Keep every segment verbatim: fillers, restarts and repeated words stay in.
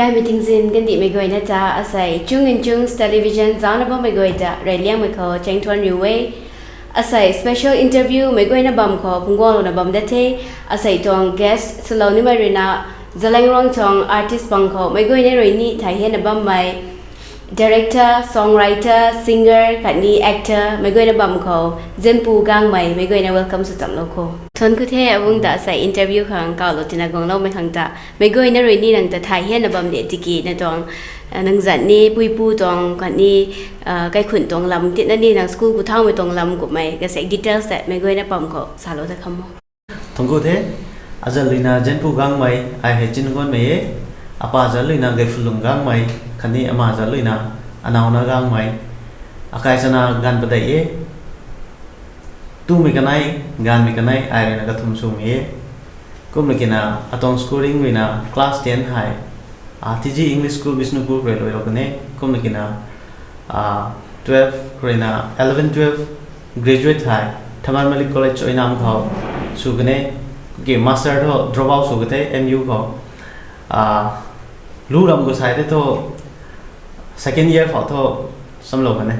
Gaymei tingzin kandihmei guayna ta asei Chung and Chungs Television zaucna bammei guay ta reyliangmei khou chaeng thuan riu e. Asei special interview meic guayna bam khou phungc guanglouna bam dat the. Asei tuang guest swlou nimei ruina Zeliangrong tuang artist bang khou meic guayna rui ni thay hianna bammei director, songwriter, singer khatni actor meic guayna bam khou Zinpu Gangmei meic guayna welcome sw tamlou kho. Thuan ku the abungc ta asei interview khang kawlou tina guangloumei khang ta. Meic guayna rui ni nang ta thay hianna bam de tiki na tuang nang zan ni puipu tuang khatni kaikhunc tuang lam tina ni nang school khou thaumei tuang lam kummei kasei details ta meic guayna bam khou salou ta kham o. Thuan ku the, azat ruina Zinpu Gangmei, ai hei Chingonmei e, apa zat ruina Gayphulung Gangmei, khatni ama zat ruina Anauna Gangmei, akai chana ganv padeih e, tumei kanei, ganvmei kanei, ai ruina kathumh swmei e. Kumna kina atuang schooling ruina class ten hei, TG English School Bishnupur khou rui luilou kan e. Kumna kina twelve khou ruina eleven twelve graduate hei Thamar Malik College Choinam khou sw kan e. Kumki master thu drop out sw ka the MU khou. Lu ram khou sai tei thu second year khou thu samlou kan e.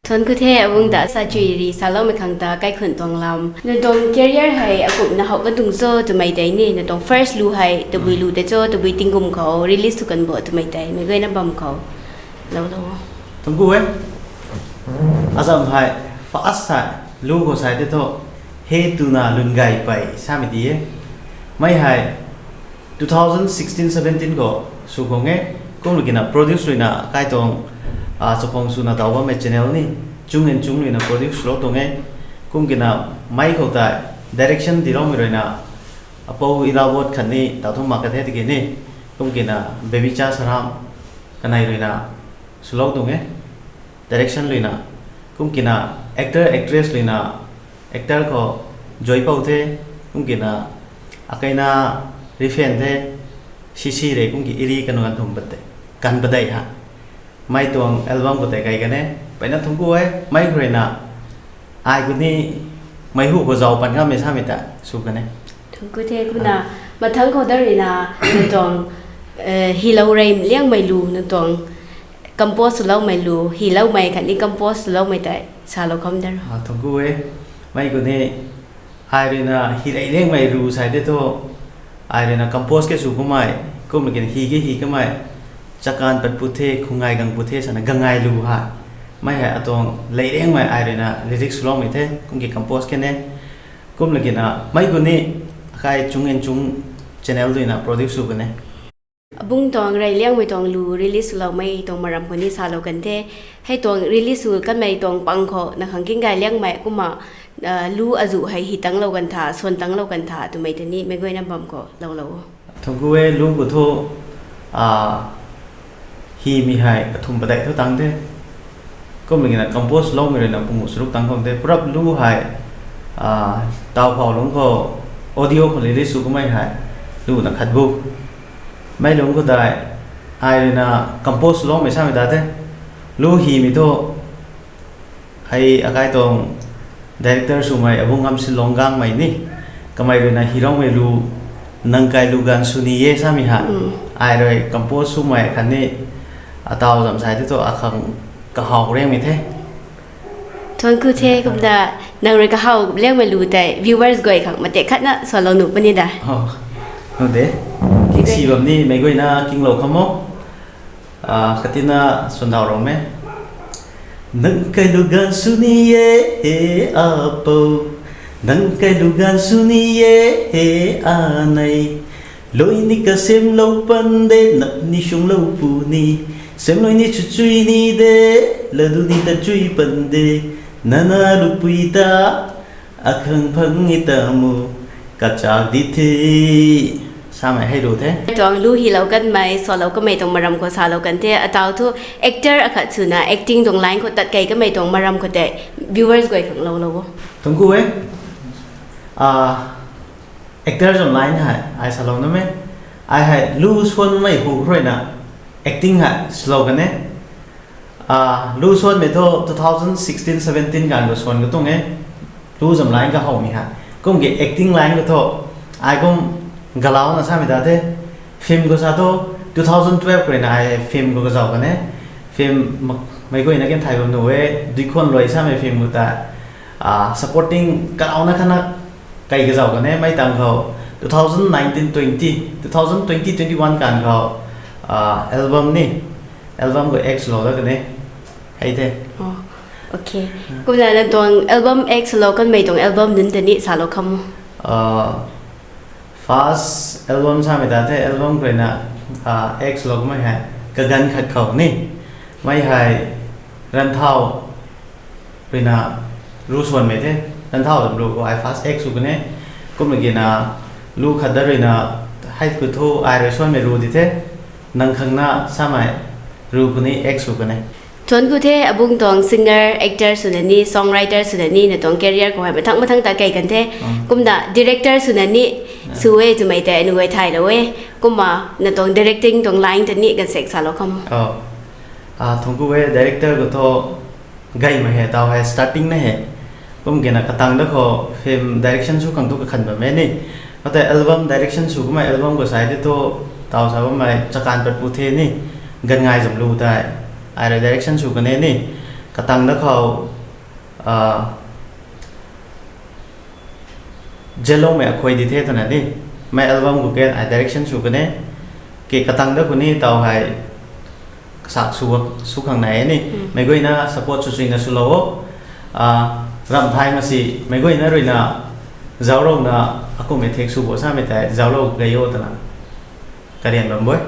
Thuan ku the abungc ta sa chuy ri saloumei khang ta kaikhunc tuang lam. Na tuang career hei akumhna how kan tuang cho twmei tei ni na tuang first lu hei tabui lu tei cho tabui tingkum khou release sw kan bo twmei tei meic guayna bam khou loulou o. Thuan ku e. Azam hei first hei lu khou sai tei thu He Twna Lungay Pey samei ti e. Mei hei two thousand sixteen seventeen khou sw khang e. Kumna kina produce ruina kai tuang chakhwang swna taw bammei channel ni Chung and Chung ruina produce swlou tuang e. Kum kina mei khou tei direction tiiloumei ruina Apou Ilabot khatni taw thu mak ka the tiki ni. Kum kina Baby Cha Saram kanei ruina swlou tuang e. Direction ruina. Kum kina actor actress ruina, actor khou Joypou the. Kum kina akeina Rifen the. Sisi rei kum ki iri kanu ganv thum pat the, ganv padeih ha. Mei tuang album khou tei kai kan e. Peyna thuan ku e, mei khou ruina ai khou ni mei hu khou zauc pan ngammei samei ta sw kan e. Thuan ku the. Kumna mathangc khou dat ruina na tuang hilou rey liangmei lu, na tuang compose swloumei lu, hiloumei khatni compose swloumei tei salou kham da ro. Thuan ku e, mei khou ni ai ruina hi rey liangmei lu sai tei thu ai ruina compose ke sw kamei, kumna kina hi ke hi kamei, Chakan Pat Pu The, Khungai Gang Pu The sana Gangai Lu ha. Mei hei atuang ley liangmei ai ruina lyrics swloumei the, kum ki compose kan e. Kumna kina mei khou ni akai Chung and Chung channel ruina produce sw kan e. Abungc tuang rey liangmei tuang lu release swloumei tuang maram khou ni salou kan the. Hei tuang release sw kanmei tuang pang khou na khang kinggay liangmei kumna lu azuh hei hi tanglou kan tha, swan tanglou kan tha twmei tei ni meic guayna bam khou loulou o. Thuan ku e, lu khou thu himei hei kathumh padeih thu tang the. Kumna kina compose loumei ruina pungu charuk tang khang the. Purap lu hei taw phau lungc khou audio khou release sw kamei hei lu na khat bu. Mei lungc khou tei ai ruina compose loumei samei ta the. Lu himei thu hei akai tuang director swmei Abungc Ngamsinlung Gangmei ni, kamei ruina hiloumei lu Nang Kai Lu Ganv Sw Ni E samei ha. Ai rui compose swmei khatni ataw zam sai tei thu akhang kahaw riangmei the. Thuan ku the. Kumna nang rui kahaw liangmei lu tei viewers guay khang matek khatna salou nuh puni da. Nu de, kingsi bam ni meic guayna kinglou kham o. Katina sundau ram e. Nang kai lu ganv sw ni e, he apou. Nang kai lu ganv sw ni e, he anei. Lui ni kasemlou pan de, nap ni swnglou puni. Semlui ni chuchui ni de, ladu ni ta chui pan de. Nana lupui ta, akhang phang ni ta mu, kachak di the. Samei hei lu the. Tuang lu hilou kanmei, salou kamei tuang maram khou salou kan the, ataw thu actor akhat swna acting tuang line khou tat kei kamei tuang maram khou tei viewers guay khang loulou o. Thuan ku e. Actor zam line hei ai salou na me. Ai hei lu swanmei hu khou ruina acting hei swlou kan e. Ah, lu suanmei thu two thousand sixteen seventeen kan khou suan ka tuang e. Lu zam line ka howmei ha. Kum ki acting line ka thu, ai kum galauna samei ta the. Film khou sa thu, two thousand twelve khou ruina ai film khou kazauh kan e. Film mak-, meic guayna kan thay bam nuh e, Duikhwan Luai samei film khou ta, ah, supporting kalauna khatna kei kazauh kan e, mei tang khou two thousand nineteen twenty, two thousand twenty twenty-one kan khou, ah, album ni, album khou act swlou dat kan e. Hei the. Oh, okay. Kumna nang tuang album act swlou kanmei tuang album nunc ta ni salou kham o. Ah, first album samei ta the, album khou ruina, ah, act swlou kamei hei Kaganv Khat khou ni. Mei hei Ranthau ruina lu suanmei the, Ranthau zam lu khou ai first act sw kan e. Kumna gina lu khat da ruina hei khou thu ai rui suanmei lu di the, Nang Khangna samei lu khou ni act sw kan e. Thuanc ku the, abung tuang singer, actor swna ni, songwriter swna ni, na tuang career khou hei mathang mathang ta kei kan the. Kumna director swna ni, sw e twmei tei anu guay thaylou e. Kumna na tuang directing tuang line ta ni ganvsaekc salou kham o. Ah, thuanc ku e, director khou thu gaymei hei taw hei starting na hei. Kum kena katang da khou film direction sw khang thu kakhan bam e ni. Khoutei album direction sw kummei album khou sai tei thu taw sa bammei Chakan Patpu the ni, Ganvngai Zamlu tei ai rui direction sw kan e ni. Katang da khou, ah, Zaloumei Akhuai di the twna ni, mei album khou kan ai direction sw kan e. Ki katang da khou ni taw hei kasak sw, sw khang nai e ni. Meic guayna support sw suina swlou o. Ah, ramh thay masi meic guayna ruina zauclouna akumhmei thek sw bo samei tei zauclou gay o twna karian bam bo e.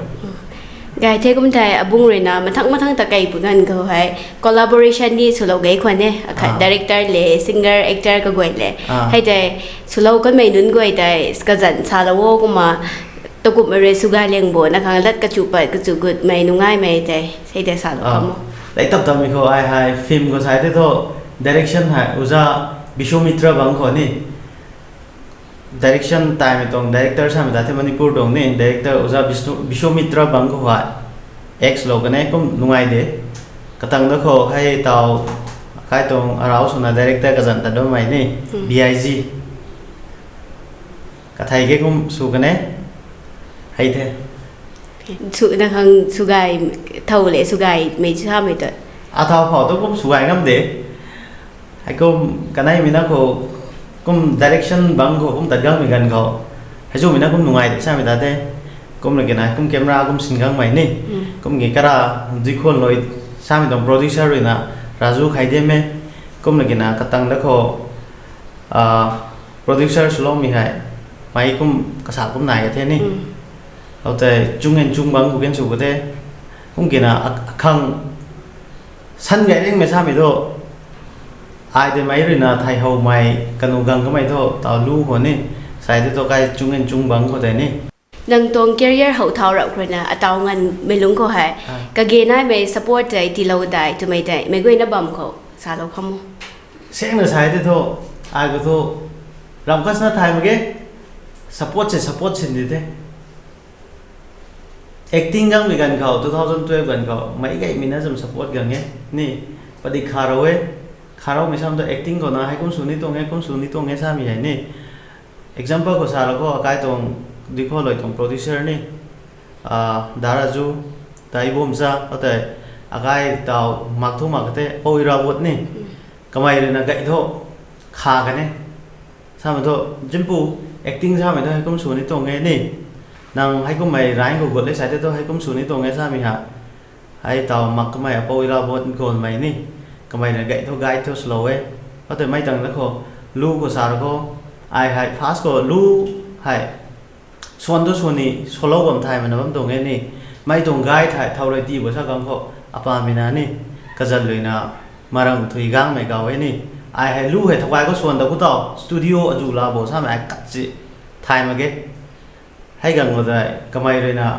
Gay the. Kum thei abung ruina mathang mathang ta kei pu ganv khou hei collaboration ni swlou gay khwan e. Akhat director le, singer, actor kaguay le. Hei tei swlou kanmei nunc guay tei kazanc salou o kumna takumhmei rui swgay liang bo, na khang lat kachu pat kachu gutmei nungaimei tei sei tei salou kham o. Lei tap tammei khou ai hei film khou sai tei thu direction hei Oja Biswamitra bang khou ni. Direction taimei tuang director samei ta the Manipur tuang ni, director Oja Bishu-, Biswamitra bang khou hei act lou kan e, kum nungai de. Katang da khou hei taw kai tuang arau swna director kazanc tat bammei ni, B I G. Kathei ke kum sw kan e. Hei the. Sw, na khang swgay, thow le swgaymei samei ta. Athow phou tu kum swgay ngam de. Heikum kaneimei na khou kum direction bang khou kum tat gangmei ganv khou, hei zumei na kum nungai de samei ta the. Kum lagina kum camera kum sin gangmei ni. Kum ki kara Duikhwan Luai samei tuang producer ruina Raju Khaidem e. Kum lagina katang da khou, ah, producer swloumei hei mei kum kasa kum nai ka the ni. Khoutei Chung and Chung bang khou kan sw ka the. Kum kina a-, akhang san gay ringmei samei thu, ai tei mei ruina thei howmei kanu gang kamei thu taw lu khou ni. Sai tei thu kai Chung and Chung bang khou tei ni. Nang tuang career how thau rap khou ruina ataw nganvmei lungc khou hei kage naimei support tei tiilou dai twmei tei meic guayna bam khou salou kham o. Sangna sai tei thu, ai khou thu ram kasna thay mak ge, support se support sin di the. Acting gangmei ganv khou, two thousand twelve ganv khou meic gaymei na zam support gang e ni. Padik kharou e. Kharoumei sam tu acting khou na hei kum sw ni tuang e, kum sw ni tuang e samei hei ni. Example khou salou khou akai tuang Duikhwan Luai tuang producer ni, ah, Da Raju, Da Ibomcha, khoutei akai taw mak thu mak ka the Pou Irabot ni. Kamei ruina gay thu kha kan e. Samei thu, Jimpu, acting samei thu hei kum sw ni tuang e ni. Nang hei kummei line khou gut le sai tei thu hei kum sw ni tuang e samei ha. Hei taw mak kamei Pou Irabot Golmei ni. Kamei na gay thu gay thu swlou e. Khoutei mei tang da khou, lu khou sa ra khou, ai hei first khou lu hei swan tu swan ni swlou bam thay mana bam tuang e ni. Mei tuang gay thei thow rui tii bo sa gang khou apamei na ni, kazat luina marang thui gangmei kau e ni. Ai hei lu hei thow kai khou swan da khou taw studio azu la bo samei ai kat si thay mak ge. Hei gang khou tei kamei ruina,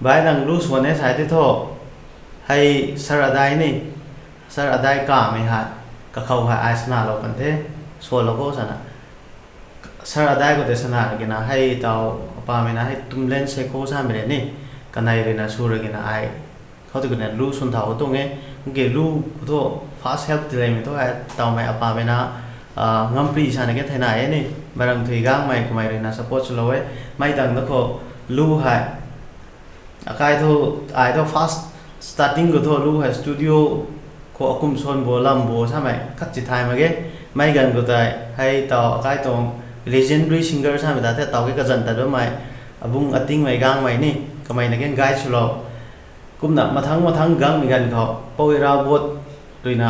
Bai, nang lu swan e sai tei thu, hei Sir Adai ni, Sir Adai kamei hei kakhou hei ai sanalou kan the, swlou khou sana. Sir Adai khou tei sana ragina hei taw apamei na hei Tumlen Sekhou samei re ni, kanei ruina sw ragina ai Khou tu kaniw lu swn thau tuang e, ke lu thu first help ti leymei thu hei tawmei apamei na, ah, ngampri sana ke thei nai e ni, marang thui gangmei kamei rui na support swlou e, mei tang da khou lu hei, akai thu, ai thu first starting khou thu lu hei studio khou akum swn bo lam bo samei khat chi thay mak ge, mei ganv khou tei, hei taw akai tuang legendary singer samei ta the taw ke kazan tat bammei, abung atingmei gangmei ni, kamei na ke guide swlou. Kumna mathang mathang gangmei ganv khou, Pou Irabot rui na,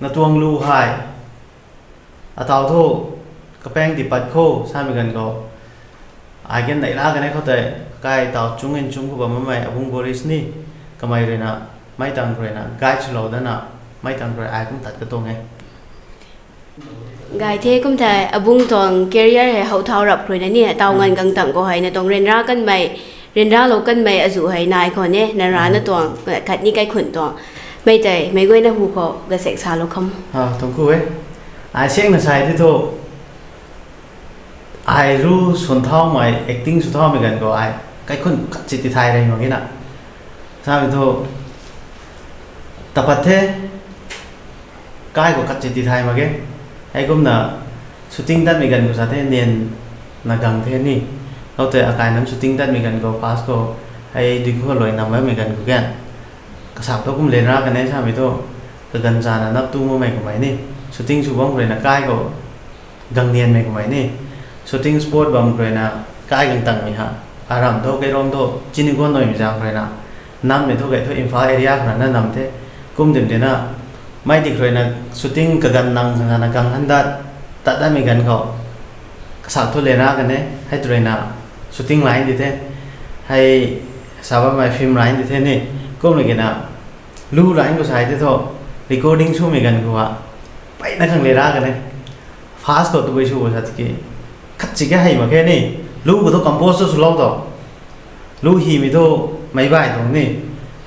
na tuang lu hei, ataw thu, kapaeng ti pat khou, samei ganv khou, ai gen neih la kanei khou tei, kai taw chung in chung khou bam bammei, abung Boris ni, kamei rui na, mei tang rui na, guide swlou dana, mei tang rui ai kum tat ka tuang e. Gay the kum thei, abung tuang career hei how thau rap khou rui na ni, taw nganv gang tang khou hei na tuang ryanra kanmei, ryanralou kanmei azuh hei nai khou ne, na rana tuang, khatni kaikhun tuang. Mei tei, meic guayna hu khou, gasek salou kham. Ah, tuang ku e. Ai seng na sai ti thu, ai lu swn thaumei, acting sw thaumei ganv khou ai, kaikhun khat chi ti thay rey mak ge na. Samei thu, tapat the, kai khou khat chi ti thay mak ge. Hei kumna, shooting tatmei ganv khou sa the, nian na gang the ni. Khoutei akai nam shooting tatmei ganv khou pass khou, hei dui khou loi nam bammei ganv khou gan. Kasak thu kum lena ra kan e samei thu, kaganv chana nap tu makmei kamei ni. Shooting sw bam khou rui na kai khou, gang nianmei kamei ni. Shooting spot bam khou rui na, kai gang tangmei ha. Aram thu, kairam thu, chini guan noimei zaeng khou rui na. Nammei thu kei thu Imphal area khou rui na nam the. Kum dim tina, mei ti khou rui na shooting kaganv nang khang na gang han dat, tat datmei ganv khou. Kasak thu lena ra kan e, hei tu rui na shooting line di the. Hei sa bammei film line di the ni. Kum lei kina, lu line khou sai ti thu, recording swmei ganv khou ha. Peyna khang lena ra kan e. First khou tabui sw bo sa tiki, khat chi ke hei mak khe ni, lu khou thu compose tu swlou tu. Lu hymei thu, meic bai tuang ni,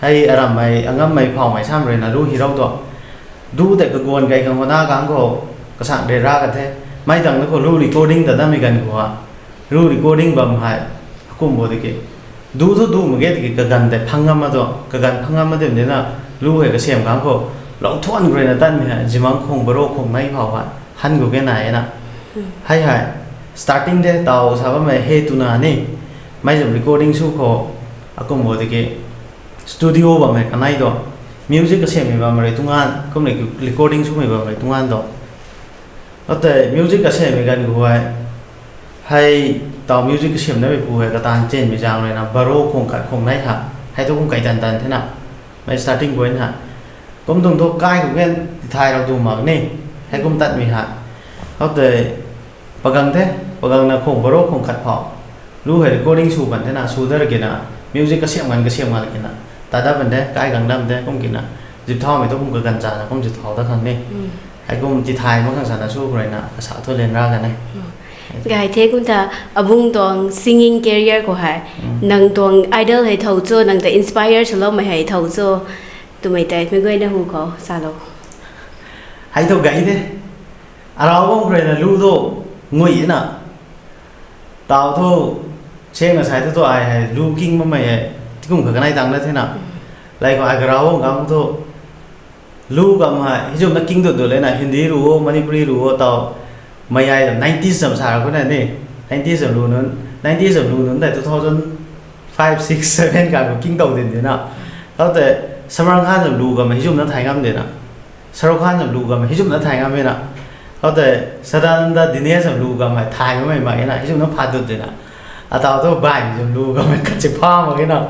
hei arammei, angammei, phaumei sam rui na lu hylou tu. Du tei kaguan kei khang hou na gang khou, kasak lena ra kan the. Mei tang na khou lu recording ta datmei ganv khou ha. Lu recording bam hei, akum bo tiki. Du thu du mak ge tiki kaganv tei phang ngam ma tu, kaganv phang ngam ma dim tina, lu hei kasiam gang khou, lou thuan khou rui na tatmei hei, zimang khung baro khung nei phau hei, han khou ke nai e na. Hei hei, starting de taw sa bammei hei tu na ni, mei zam recording sw khou, akum bo tiki, studio bammei kanei tu, music kasiammei bam rui tungan, kum rui recording swmei bam rui tungan tu. Khoutei music kasiammei ganv khou hei, hei taw music kasiamnamei pu hei kataanv chenmei zaeng rui na baro khung khat khung nei ha, hei thu kum kei tan tan the na, mei starting point ha. Kum tuang thu kai khou gen ti thay rau tu mak ni, hei kum tatmei ha. Khoutei pagang the, pagang na khung baro khung khat phau. Lu hei recording sw kan the na, sw dar kina, music kasiam ngan kasiam ngan kina. Tat dat pan the, kai gang dam the, kum kina. Zip thaumei thu kum kaganv chana, kum zip thau dat khang ni. Hei kum ti thay mak khang sana sw khou rui na, kasak thu lena ra kan e. Gay the kum tha, abung tuang singing career khou hei. Nang tuang idol hei thow cho, nang ta inspire swloumei hei thow cho. Twmei tei, meic guayna hu khou, salou. Hei thu gay the. Arau bam khou rui na lu thu, ngui na. Taw thu, seng na sai thu thu ai hei, lu king makmei hei, tikum kha kanei tang na the na. Lei khou ai karau bam gang thu, lu kam hei, hei zumna king dut dut le na, Hindi ru o, Manipuri ru o, taw, mei ai nineties zam sa ra khou na ni, nineties zam lu nunc, nineties zam lu nunc tei two thousand five, six, seven kan khou king tow din di na. Khoutei, Salman Khan zam lu kam hei zumna thay ngam di na. Shahrukh Khan zam lu kam hei zumna thay ngam e na. Khoutei, Sadananda Dinesh zam lu kam hei thay ngammei mak e na, hei zumna phat dut di na. Ataw thu baihmei zam lu kam hei khat chi pha mak e na.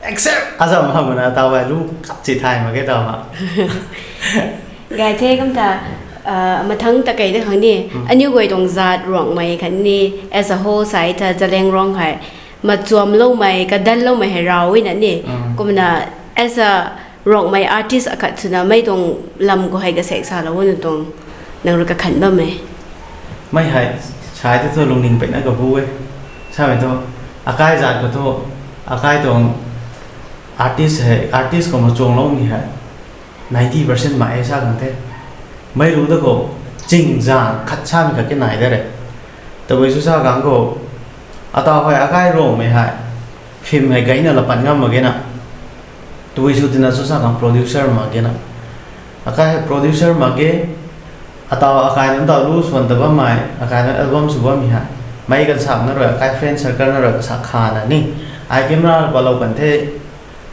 Except azam hamna taw hei lu khat chi thay mak e taw ha. Gay the kum tha, mathang ta kei de khang ni, aniu guay tuang zat Ruangmei khatni, as a whole sai tha Zeliangrong hei, machuamloumei, kadanloumei hei rau e na ni. Kumna, as a Ruangmei artist akhat swna mei tuang lam khou hei kasek salou na tuang, nang rui kakhan bammei. Mei hei, sai thu thu lungning peyna kabu e. Samei thu, akai zat khou thu, akai tuang artist hei, artist khou machuangloumei hei, ninety percent mak e sa khang the. Mei ru da khou, ching zang khat samei khat ke nai da re. Tabui sw sa gang khou, ataw hei akai Ruangmei hei, film hei gayna lapat ngam mak ge na. Tabui sw tina chu sa khang producer mak ge na. Akai hei producer mak ge, ataw akai nunc taw lu swan ta bammei, akai nunc album sw bammei ha. Mei kan sak na rui, akai friend circle na rui kasak kha na ni. Ai camera la patlou kan the,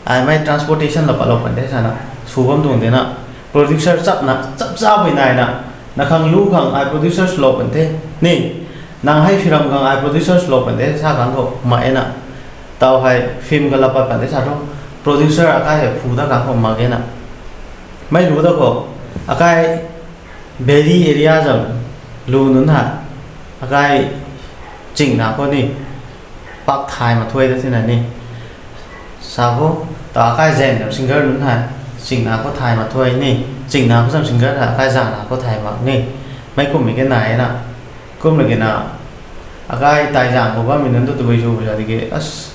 ai mei transportation la patlou kan the sana, sw bam tuang de na. Producer chap na, chap cha bui nai na. Na khang lu khang ai producer swlou kan the. Ni, nang hei film khang ai producer swlou kan the, sa khang khou mak e na. Taw hei film ka la pat kan the sa thu, producer akai hei phu da khang khou mak e na. Mei lu da khou, akai valley area zam lu nunc ha, akai chingna khou ni, pak thay mak thuai da thina ni. Sa khou, ta akai zaeng zam singer nunc ha, chingna khou thay mak thuai ni, chingna khou zam singer ha, akai zaengna khou thay mak ni. Mei kummei ke nai e na, kummei ke na, akai tai zaeng khou bammei nunc tu tabui sw bui sa di ke, as,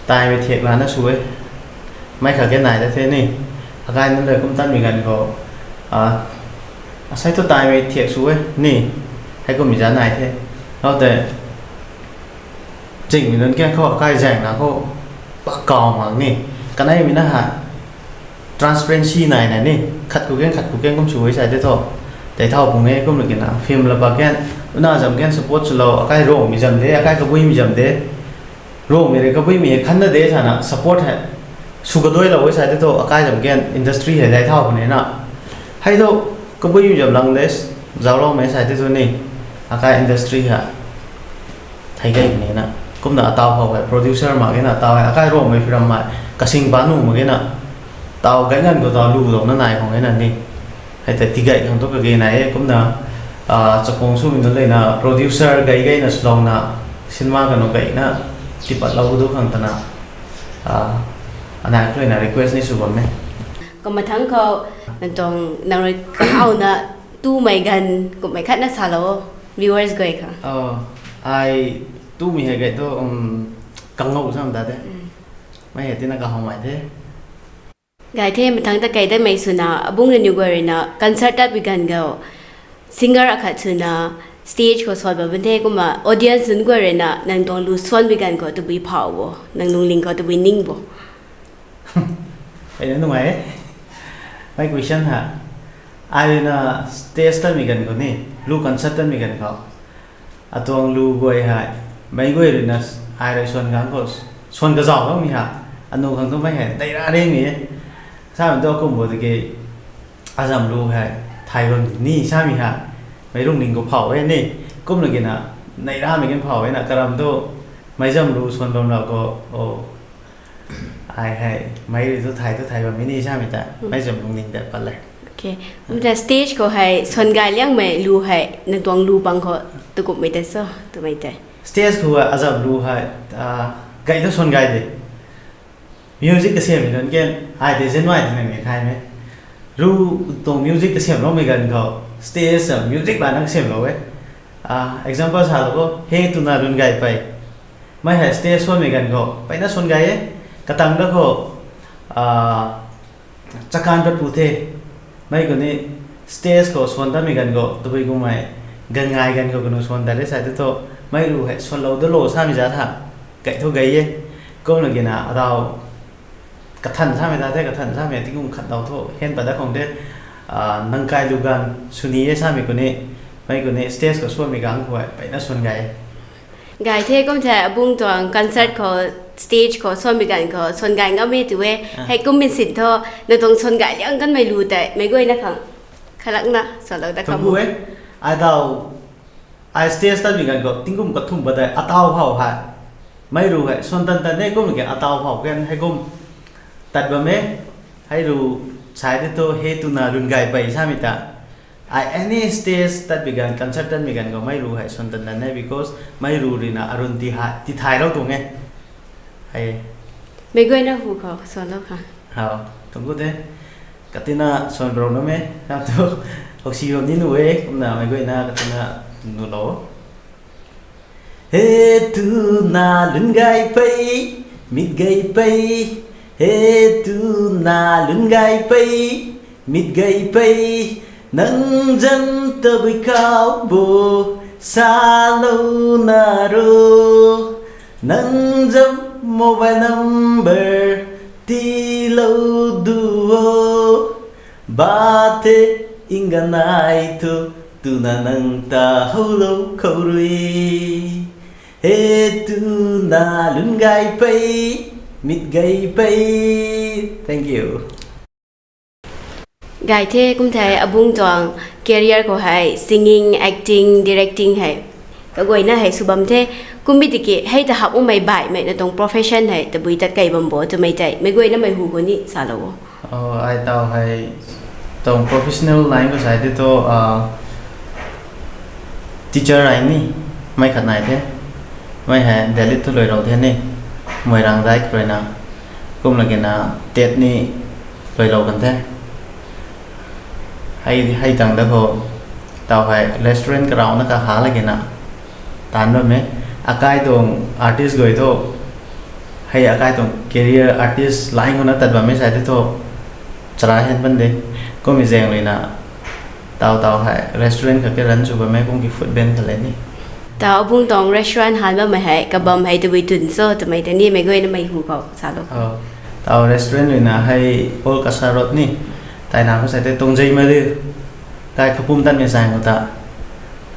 taimei thiak lana sw e. Mei khat ke nai da the ni. Akai nunc rui kum tanmei ganv khou, a, asei thu taimei thiak sw e ni. Hei kummei za nai the. Khoutei, chingmei nunc kiang khou akai zaengna khou pak kaw mak ni. Kaneimei na ha, transparency nai na ni. Khat khou kiang, khat khou kiang kum sw e sa de thu. Tei thau pung e kummei ke na, film la pat kiang, una zam kiang support swlou, akai Ruangmei zam de, akai Kabuimei zam de. Ruangmei rui Kabuimei hei khan na de sana support hei sw kaduailou e sa de thu, akai zam kiang industry hei dai thau puni na. Hei thu Kabuimei zam lang de, zaucloumei sa de thu ni, akai industry hei thei gay puni na. Kumna ataw khou hei producer mak ge na, taw hei akai Ruangmei film mei kasing pa nuh mak ge na. Taw gay nganv khou taw lu dou na nai khang e na ni. Hei ta tigay khang thu kage nai e kumna, a, chakhwang swmei nunc leina producer gay gayna swlouna, cinema kanu gayna tipatlou du khang twna, a, anai khou leina request ni sw bam e. Kum mathangc khou, nang tuang, nang rui kahawna tumei ganv kummei khatna salou, viewers guay khang. Ai tumei hei gay thu, um, kangou sam ta de. Mei hei tina kahawmei the. Gay the, mathangc ta kei datmei swna, abungc nangniw guay ruina concert tatpui ganv khou, singer akhat swna stage khou swan bam the kumna, audience nunc guay ruina nang tuang lu swanpui ganv khou tabui phau bo, nang lungning khou tabui ning bo? Ai na nungai e. Mei question ha. Ai ruina stage tatmei ganv khou ni, lu concert tatmei ganv khou, atuang lu guay hei, meic guay ruina ai rui swan ganv khou, swan kazauh bammei ha, anu khang tu mei hei neihra rimei e. Samei tu kum bo tiki, azam lu hei thay bam di ni samei ha, meic lungning khou phau e ni. Kumna kina, neihramei kan phau e na, karam tu, meic zam lu swan bam rau khou, o, ai hei, meic rui tu thay tu thay bam e ni samei ta, meic zam lungning ta pat le. Kumta stage khou hei swan gay liangmei lu hei nang tuang lu pang khou takumhmei tei cho twmei tei? Stage khou hei azam lu hei, gay tu swan gay de. Music kasiammei nunc kan, ai tei zanmei tei nangmei thaymei. Lu tuang music kasiamloumei ganv khou, stage music lana kasiamlou e. Example salou kho, He Tuna Lungay Pei. Mei hei stage swanmei ganv khou, peyna swan gay e. Katang da khou, chakan pat pu the. Mei khou ni stage khou swan tatmei ganv khou, tabui kumhmei, ganv ngai ganv khou kanu swan tat re sa tu thu, mei lu hei swanlou dalo samei za tha, gay thu gay e. Kumna kina atau kathan samei ta the, kathan samei tingkum khat dau thu, hen pat dat khang de, nang kai lu ganv swni e samei khou ni, mei khou ni stage khou swanmei ganv khou hei, peyna swan gay e. Gay the kum the, abungc tuang concert khou, stage khou swanmei ganv khou swan gay ngam e tu e. Hei kum min sin thu, nang tuang swan gay liang kanmei lu tei meic guayna khang khalakna salou dat kham e. Ai tau, ai stage tatmei ganv khou tingkum kathumh pat tei atau phau hei, mei ru hei swan tan tan e kum ke atau phau kan hei kum tat bam e. Hei ru sai de thu He Tuna Lungay Pei samei ta, ai any stage tatmei ganv, concert tatmei ganv khou mei ru hei swan tan tan e, because mei ru ruina arun ti hei tithaylou tuang e. Hei, meic guayna hu khou swanlou khang, how, tuang ku de, katina swan rou na me, kam tu, hoksi bam ni nuh e, kumna meic guayna katina nuhlou. He Tuna Lungay Pei, mit gay pei, He Tuna Lungay Pei, mit gay pei, nang zam tabui kau bo, salouna ro, nang zam mobile number, ti Lou duo, ba the, ingganai thu, tuna nang ta houlou khou rui. He tuna lun gay pei, mit gay pei. Thank you. Gay the. Kum thei abung tuang career khou hei singing, acting, directing hei kaguayna hei sw bam the. Kum bi tiki hei ta hap umei baihmei na tuang profession hei tabui tat kei bam bo twmei tei meic guayna mei hu khou ni salou o. Oh, ai taw hei tuang professional line khou sai tei thu, ah, teacher ai ni, mei khat nai the. Mei hei Delhi thu luailou the ni, Moirang dai khou ruina. Kumna kina TET ni luailou kan the. Hei, hei tang da khou, taw hei restaurant karauna kaha la kina taanv bam e. Akai tuang artist guay thu, hei akai tuang career artist line khou na tat bam e sai tei thu, chara hen ban de. Kummei zaeng ruina, taw taw hei restaurant khat ke run sw bam e, kum ki food van khat le ni. Taw abung tuang restaurant han bammei hei kabam hei tabui twn cho twmei tei ni meic guayna mei hu khou salou. Oh, taw restaurant ruina hei Old Kasarod ni, taina khou sai tei Tongjei Mari, kai Khapum tanmei zaeng khou ta,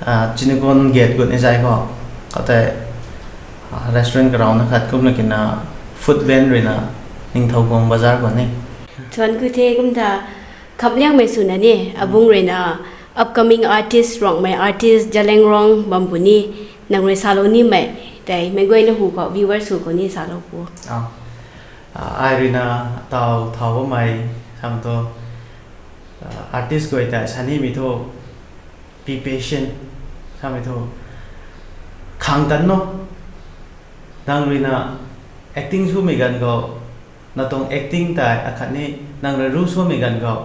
ah, Chinnikon gate gut ni zai khou, khoutei, ah, restaurant karauna khat kumna kina food van ruina Ningthoukhuang bazar khou ni. Thuanc ku the. Kum ta khamliangmei swna ni, abung ruina upcoming artist, Ruangmei artist, Zeliangrong bam puni, nang rui salou nimei tei meic guayna hu khou, viewers hu khou ni salou pu. Ah, ah, ai ruina taw thau bammei sam thu, ah, artist guay tei sa nimei thu, be patient, samei thu, khang tan no. Nang ruina acting swmei ganv khou, na tuang acting tei akhatni nang rui ru swmei ganv khou,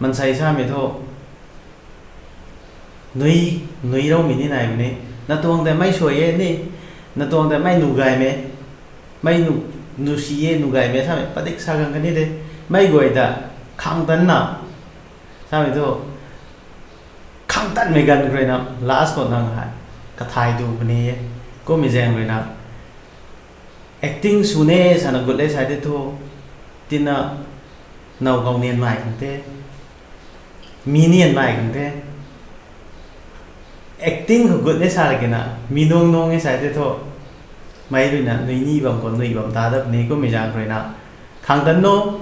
mansei samei thu, nui, nui roumei ni nai puni. Na tuang tei mei suai e ni, na tuang tei mei nu gaymei, mei nu, nu si e, nu gaymei samei padik sa gang kani de. Mei guay ta khang tan na, samei thu, khang tanmei ganv khou ruina last khou nang hei kathay tu puni e. Kummei zaeng ruina acting sw ne sana gut le sai tei thu, tina now kau nian mai khang the, mi nian mai khang the. Acting khou gut ne sa la kina mi nung nung e sai tei thu, mei ruina nui ni bam khou nui bam ta dat puni. Kummei zaeng ruina khang tan no,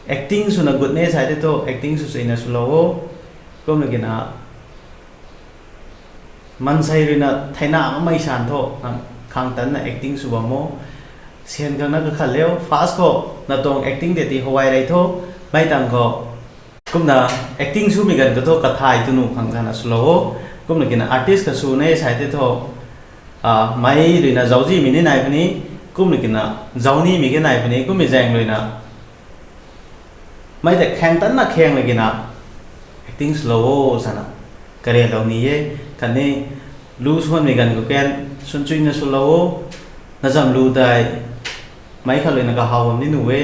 acting swna gut ne sai tei thu acting sw suina swlou o. Kumna kina mansei ruina theina mamei san thu nang khang tanna acting sw bam o. Sian khang na kakhat leu, first khou na tuang acting tei ti hawai rei thu, mei tang khou. Kumna acting swmei ganv khou thu kathay tu nu khang sana swlou o. Kumna kina artist khat sw ne sai tei thu, ah, mei ruina zauczihmei ni nai puni, kumna kina zau nimei ke nai puni, kummei zaeng ruina mei tei khang tanna khang la kina acting swlou o sana karianlou ni e. Khatni lu swanmei ganv khou kan swn chuina swlou o. Na zam lu tei meic khat ruina kahaw bam ni nu e,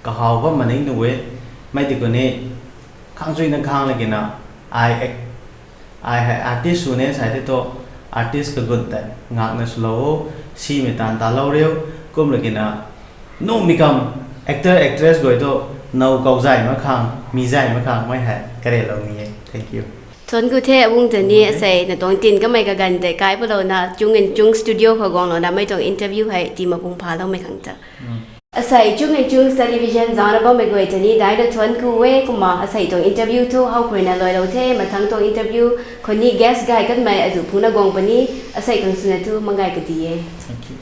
kahaw bam ma ni nu e. Mei tei khou ni khang chuina khang la kina ai ac- ai hei artist sw ne sai tei thu artist kagut tei ngakna swlou o, simei taanv talou riu, kumna kina numei kam actor actress guay thu now kau zay mak khang, mi zay mak khang mei hei karianlou ni e. Thank you. Thuanc ku the abung ta ni, asei na tuang tin kamei kaganv tei kai palouna Chung and Chung studio khou guanglouna mei tuang interview hei tii mak pung phaloumei khang ta. Asei Chung and Chung's Television zangna bammei guay ta ni daina thuanc ku e. Kumna asei tuang interview thu how khou ruina luailou the. Mathangc tuang interview khou ni guest gay kanmei azuh phungna guang puni. Asei khang swna thu mangai kadi e. Thank you.